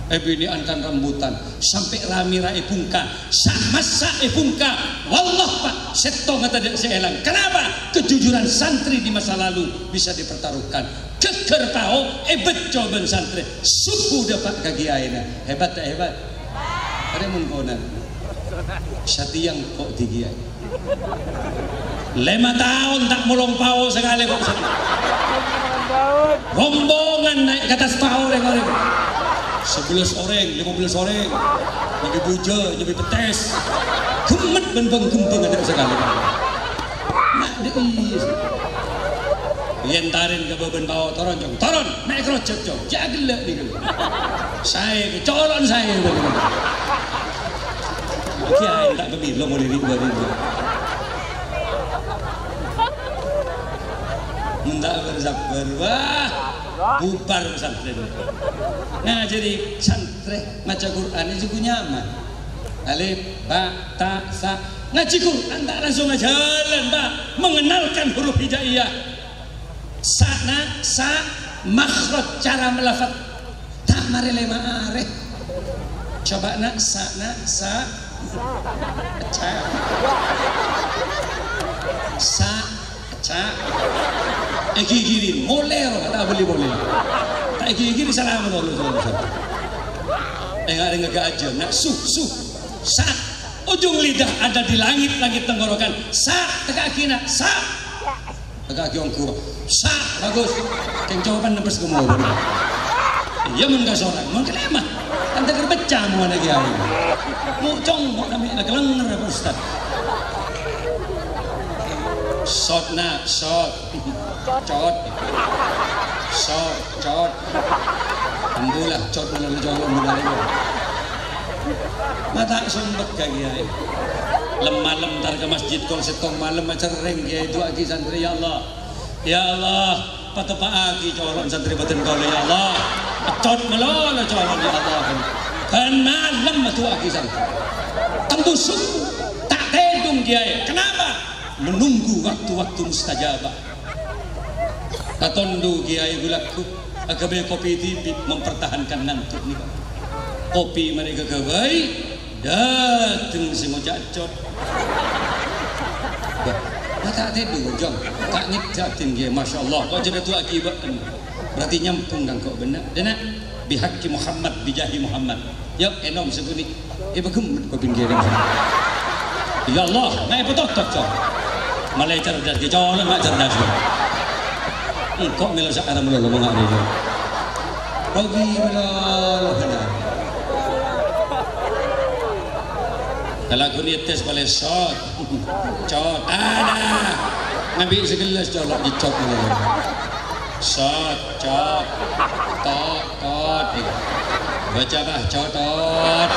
È binè'an kan rambutan, sampè' ramèra è bungka, sa'-massa' è bungka. Wallah, Pak, sèttonga tadâ' sè èlang. Kenapa? Kejujuran santri di masa lalu bisa dipertaruhkan. Ghâgghâr pao èbâcco bân santrè. Subuh dâpa' ka kiyaèna. Hebat ta' hebat? Arè mon konana. Satèya engko' dhibi'. Lèma taon ta' molong pao sakalè kok. Rombongan naè' ka attas pao rèng-orèng. Sabellâs orèng, lèma bellâs orèng. Nyambi bujâ, nyambi pettès. Ghemmet bân bâng-ghembâng adâ' sakalè. Na', dhi' iyâ. Yèn tarèn ka bâbân pao, "Toron, Cong, toron! Mè' èkarojhâk, Cong! Jhâ' ghellâ' nèka!" Saè, colo'na saè, bâbân. Kiyaè ta' pamilo molè ri'-, ri'-, Mon ta' bâr-sabbhâr, wah, bubar pesantren. Ngajhâri santrè maca Qur'an jhughân nyaman. Alif, ba, ta, sa. Ngajhi Qur'an ta' langsung ajhâlân, Pak. Mengenalkan huruf hijaiyah. Sa, na, sa, makhraj, cara melafaz. Ta' marè lèma arè. Coba, na, sa, na, sa. Ca. Sa. Ca'. Èghighiri, molè rowa, ta' bâli molè. Ta' èghighiri, salamet, Allah, Allah, Allah. Enga', enga' ghâjâ, na', su, su. Sa'. Ujung lidah ada di langit, langit tenggorokan. Sa', teka'aghi, na', sa'. Teka'aghi ongghu. Sa', bagus. Kèng coba nempes ka morok. Iyâ, mon kasorang, mon kalèma. Kan teker pecah mon ana' kiyaè. Mucong, kok sampe' kalènger, Pak Ustaz. Sot, na', sot. Cot. Sot, cot. Ambulah, cot, malolo, cot, ambulah, cot. Ma' ta' sompek ka kiyaè. Lem-malem entar ka masjid, kol sèttong malem, acerrèng kiyaè, du'aaghi santrè, "Ya Allah, ya Allah, pateppa'aghi colo'na santrè bâdân kaulâ, ya Allah. Cot malolo colo'na, ya Allah." Bân malem adu'aaghi santrè. Tembu subuh, ta' tèdung kiyaè. Kenapa? Menunggu waktu-waktu mustajabah. Katondu kiyaè ghulâ ghu, aghâbây kopi dhibi' mempertahankan ngantuk nèka. Kopi marè kaghâbây, dâteng sè ngoca' cot. Bâh, ma' ta' tèdung, Jong. Ta' ngèdhâ' dhin, ghi, masyaallah. Kok jârèya du'aaghi bâ'en. Berarti nyambung kan kok bhender. Dâna, bihaqqi Muhammad, bijahi Muhammad. Yuk, ènom sakonè'. Èpaghemmet ka pinggirra. Ya Allah, ma' èpatotop, Cong. Malè cerdas, ghi, colo'na ma' cerdas, Cong. Engko' mèlo sa'ara malolo mangkana, Cong. Rogi malolo, bhender. Kalaghuna ètes palèsot. Cot. Ada. Ngambi' sagellas, colo' dicot malolo. Sot, cot. Tot, tot. Baca, Bah, cotot.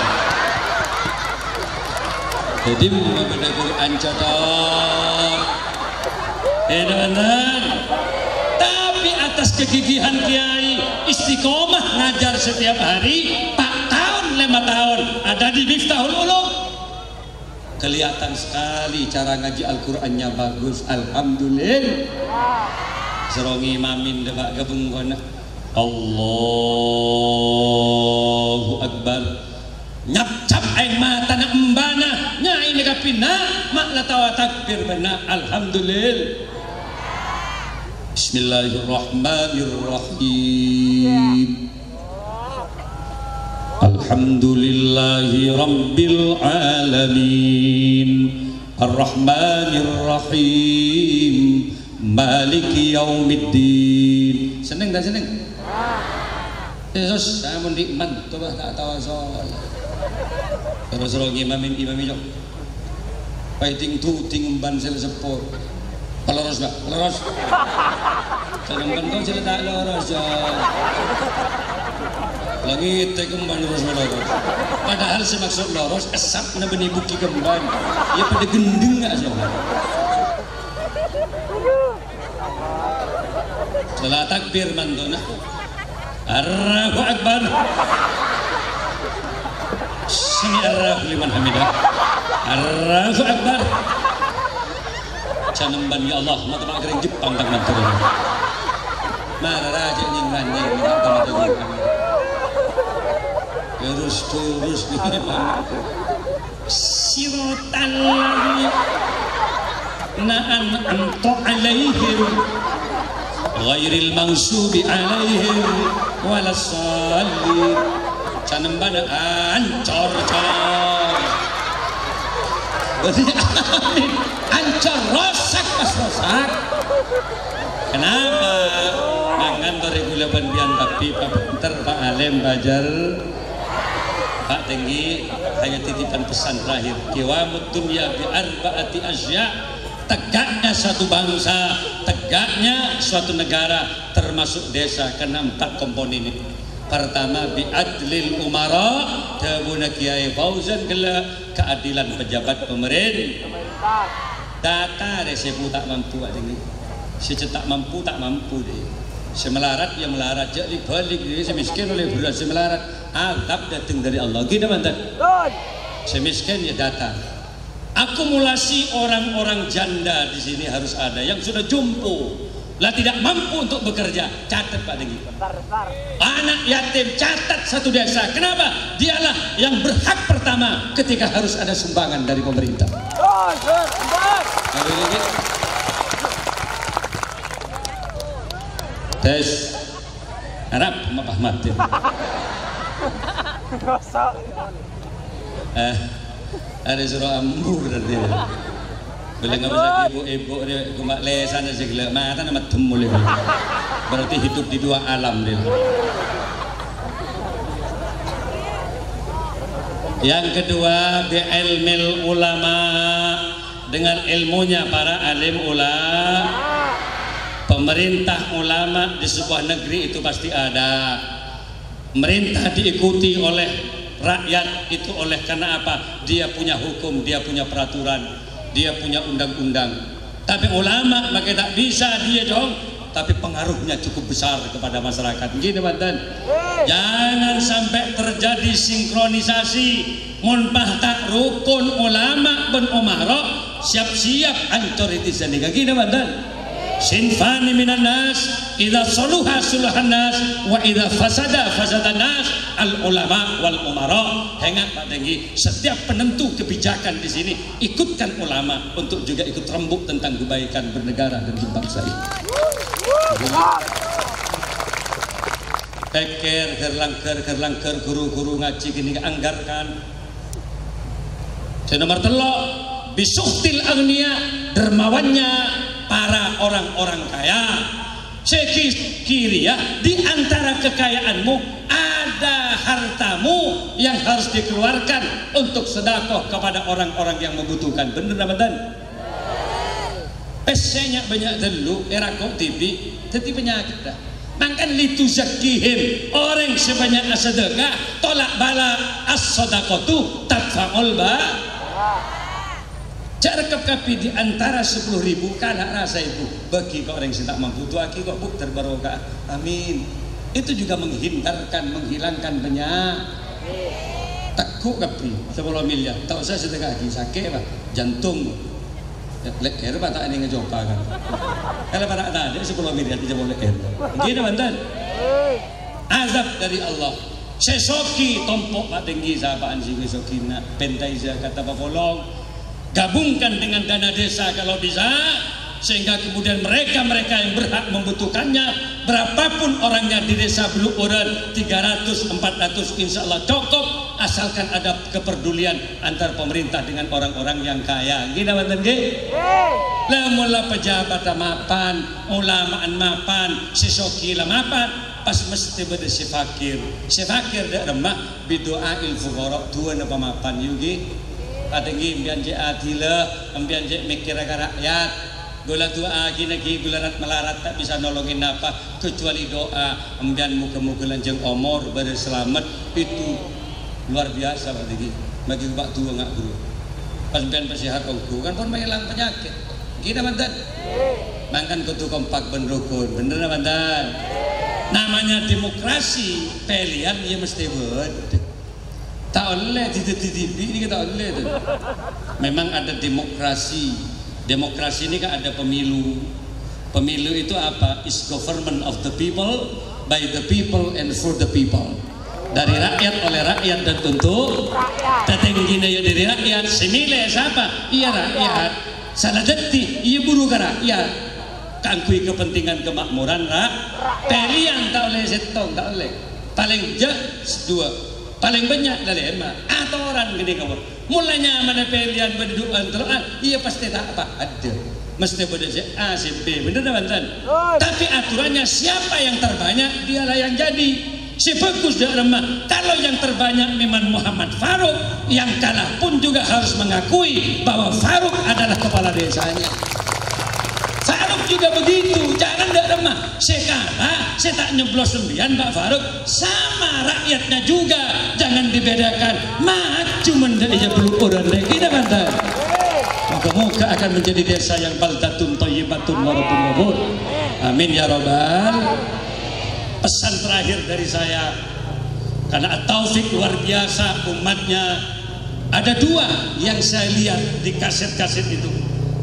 Dhâddhi, mabâdâ Qur'an cotot. Ènonton. Tapi atas kegigihan kiai, istiqomah ngajar setiap hari, empat tahun, lima tahun, ada di Miftahul Ulum. Kelihatan sekali cara ngaji Al-Qur'annya bagus. Alhamdulillah. Soro ngimamin dâ' bâ' ghâbây bengkona. Allahu Akbar. Nyapcap aèng matana embana, nyaèna kapina, ma' la tao takbir bânna'. Alhamdulillah. Bismillahirrahmanirrahim. Alhamdulillahi rabbil alamin. Arrahmanirrahim. Maliki yaumiddin. Senneng ta' senneng? Yesus, sampon di' man, coba ta' tao sholat. Terus lo ngimamin, imami, Cok. Paiting tuting emban sè la seppo. Paloros, Pak, paloros. Can emban kok sè la ta' loros, ya. Langit kemban loros, loros. Padahal sè maksud loros, esapna bânnè bukki kemban. Ya padâ gendheng, Pak, sè. Sala takbir mantona. Allahu Akbar. Sami'allahu liman hamidah. Allahu Akbar. Can emban, ya Allah, mata Pak Kering Jepang tak mantul. Mara raja nyinggan nyinggan. Terus, terus. Siratal ladzina an'amta 'alaihim ghairil maghdubi 'alaihim waladdallin. Can embana ancor, cor. Ancor, rosak, pas rosak. Kenapa? Mangan torè ghulâ bân biyan, tapi Pak Benter, Pak Alim, Bajar. Pak Tenggi, hanya titipan pesan terakhir. Qiwamud dunya bi arba'ati asya'. Tegaknya satu bangsa, tegaknya suatu negara, termasuk desa, kena empat komponen ini. Pertama, bi adlil umara, dhâbuna Kiai Fauzan ghellâ', keadilan pejabat pemerintah. Data rè sè bu ta' mampu, Pak Tenggi. Sè ce' ta' mampu, ta' mampu, deh. Sè malarat, ya malarat. Jhâ' li-bâli, deh. Sè miskin oleh bherrâs, sè malarat. Azab dâteng dâri Allah. Ghi, napa enten? Sè miskin, ya data. Akumulasi orang-orang janda di sini harus ada. Yang sudah jompo, lah tidak mampu untuk bekerja, catet, Pak Tenggi. Anak yatim, catat satu desa. Kenapa? Dialah yang berhak pertama ketika harus ada sumbangan dari pemerintah. Tes. Arab, apa mati? Eh, ada suruh ambu berarti. Bilâ ngabâsaghi bu-ibu rè, ghun ma' lèsanna sè ghellâ', matana meddhem molè. Berarti hidup di dua alam dia. Yang kedua, bi ilmil ulama, dengan ilmunya para alim ula-, pemerintah, ulama di sebuah negeri itu pasti ada. Pemerintah diikuti oleh rakyat itu oleh karena apa? Dia punya hukum, dia punya peraturan, dia punya undang-undang. Tapi ulama makkè ta' bisa dia, Jong, tapi pengaruhnya cukup besar kepada masyarakat. Gini, Banten. Jangan sampai terjadi sinkronisasi. Mon pas ta' rokon ulama bân umara, siap-siap ancor è dhisa nèka. Gini, Banten. Sinfani minan nas, idza saluha saluhan nas, wa idza fasada fasadan nas, al ulama wal umara. Ingat, Pak Tenggi, setiap penentu kebijakan di sini, ikutkan ulama untuk juga ikut rembuk tentang kebaikan bernegara dan berbangsa ini. Pèkkèr, ghâr-langghâr, ghâr-langghâr, ghuru-ghuru ngajhi ghânèka anggarkan. Sè nomer tello', bisukhtil aghniya, dermawannya para orang-orang kaya. Sè ki-, kèya di antara kekayaanmu ada hartamu yang harus dikeluarkan untuk sedekah kepada orang-orang yang membutuhkan. Bener napa bhunten? Pèssè nya-, bânnya' ghâllu, èrakok dhibi', dhâddhi panyakèt, dah. Mangkana lituzakkihim, orèng sè bânnya' asadhâka, tolak bala, as-shadaqatu tadfa'ul ba-, jhâ' rekkep kabbhi di antara sapolo ribu, kala' ra saèbu, bâgi ka orèng sè ta' mampu, du'aaghi kok, Bu, terbarokah. Amin. Itu juga menghindarkan, menghilangkan penya-, tegghu' kabbhi, sapolo miliar, ta' osa sadhâkaaghi, sakè', Pak, jantung. Lè'èr pata'na ngajhâpa kan. Kalau pata'na tadâ' sapolo miliar, jhâ' lè'èr. Gini, bhunten. Azab dari Allah. Sè soghi tompo' Pak Tenggi, sapa'an sè soghi na', pèntai zakat apa polong. Gabungkan dengan dana desa kalau bisa, sehingga kemudian mereka-mereka yang berhak membutuhkannya, berapapun orangnya di desa Beluk Uren, tiga ratus, empat ratus, insya Allah cukup, asalkan ada kepedulian antar pemerintah dengan orang-orang yang kaya. Gini, bhunten, ngghi? Lah, mula pejabat mapan, ulama'an mapan, sè soghi la mapan, pas mesti bâdâ sè fakir. Sè fakir dâ' remma, bidu'ail fuqara, du'âna pamapan, yu, ngghi? Padâ ghi' empèyan cè' adilla, empèyan cè' mèkkèrra ka ra'yat. Ghulâ du'aaghi nèka ghulâ rat-malarat ta' bisa nolongè napa, kecuali doa. Empèyan moghâ-moghâ lanjhâng omor, bâdâ salamet, itu luar biasa, Pak Diki. Bagi Pak Duo nga' guru. Pas empèyan pasehat ongghu, kan pon maèlang panyakèt. Ghi napa bhunten? Mangkana kodhu kompak bân rokon. Bhender napa bhunten? Namanya demokrasi, pèlèyan ya mesti bâdâ. Ta' ollè didâddhi dhibi' nèka ta' ollè, to. Memang ada demokrasi. Demokrasi ini kan ada pemilu. Pemilu itu apa? Is government of the people, by the people, and for the people. Dari rakyat, oleh rakyat, dan untuk rakyat. Tatèngghina ya dari rakyat. Sè mèlè sapa? Iyâ rakyat. Sala dhâddhi, iyâ buru ka rakyat. Kaangghuy kepentingan kemakmuran ra-, pèlèyan ta' ollè sèttong, ta' ollè. Palèng jhâ' duwâ', palèng bânnya' la lèma'. Atoran ghânèka, Pak. Mon la nyamana pèlèyan bâdâ duwâ'ân tello'an, iyâ pastè ta' apa, adâ. Mesti bâdâ sè A, sè B, bhender napa bhunten? Betul. Tapi aturannya siapa yang terbanyak, dialah yang jadi. Sè bhâghus dâ' remma, kalau yang terbanyak memang Muhammad Faruk, yang kalah pun juga harus mengakui bahwa Faruk adalah kepala desanya. Faruk juga begitu, jangan dâ' remma. Sè kala, sè ta' nyoblos sampèyan, Pak Faruk, sama rakyatnya juga, jangan dibedakan. Maju mendhe' iyâ bulu orèng rè, ghi napa bhunten? Moga-moga akan menjadi desa yang baldatun thayyibatun wa rabbun ghafur. Amin ya rabbal. Pesan terakhir dari saya, karena At-Taufik luar biasa umatnya. Ada dua yang saya lihat di kaset-kaset itu.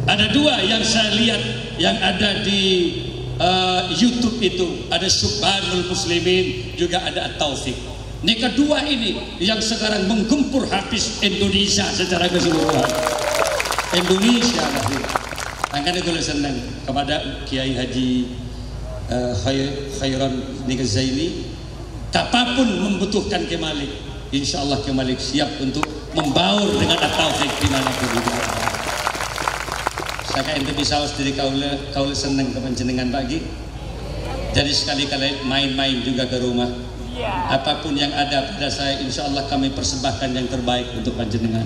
Ada dua yang saya lihat yang ada di, eh, YouTube itu. Ada Syubbanul Muslimin, juga ada At-Taufik. Ini kedua ini yang sekarang menggempur habis Indonesia secara keseluruhan. Indonesia lahir. Makanya ghulâ seneng kepada Kiai Haji, eh, Khair-, Khairon Nizaini. Kapapun membutuhkan Kè Malik, insya Allah Kè Malik siap untuk membaur dengan At-Taufik di mana pun. Saka ènto bisa os dâri kaulâ, kaulâ seneng ka panjhennengan, Pak Ghi. Jadi sekali-kali main-main juga ke rumah. Apapun yang ada pada saya, insya Allah kami persembahkan yang terbaik untuk panjhennengan.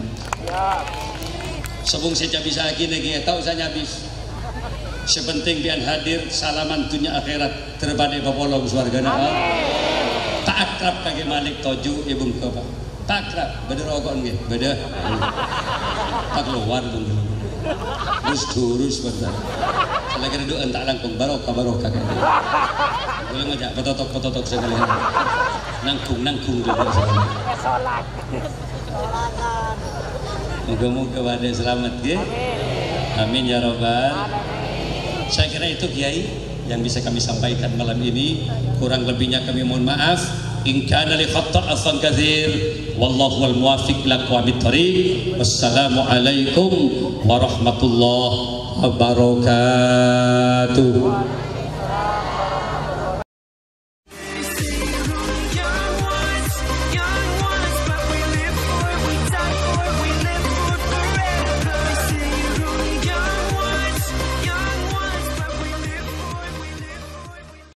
Sobung sè cabisaghi nèka, ta' osa nyabis. Sè penting pèyan hadir, salaman dhunnya akhèrat, dâri paḍâ èpapolong sowarghâna. Amin. Ta' akrab kakè Malik toju' è bungko, Pak. Ta' akrab, bâḍâ roko'na, ngghi? Bâḍâ. Ta' kalowar, bungko. Durus-durus, bâḍâ. Lagi redu'an ta' langkong, barokah, barokah, kakè. Boleh ngajak, petotok, petotok, saya boleh. Nanggung, nanggung, dulu, saya. Moga-moga paḍâ salamet, ngghi. Amin ya rabbal. Saya kira itu, Kiai, yang bisa kami sampaikan malam ini. Kurang lebihnya kami mohon maaf. In kana li khatta afan katsir. Wallahu wal muwaffiq ila aqwamit thariq. Wassalamualaikum warahmatullahi wabarakatuh.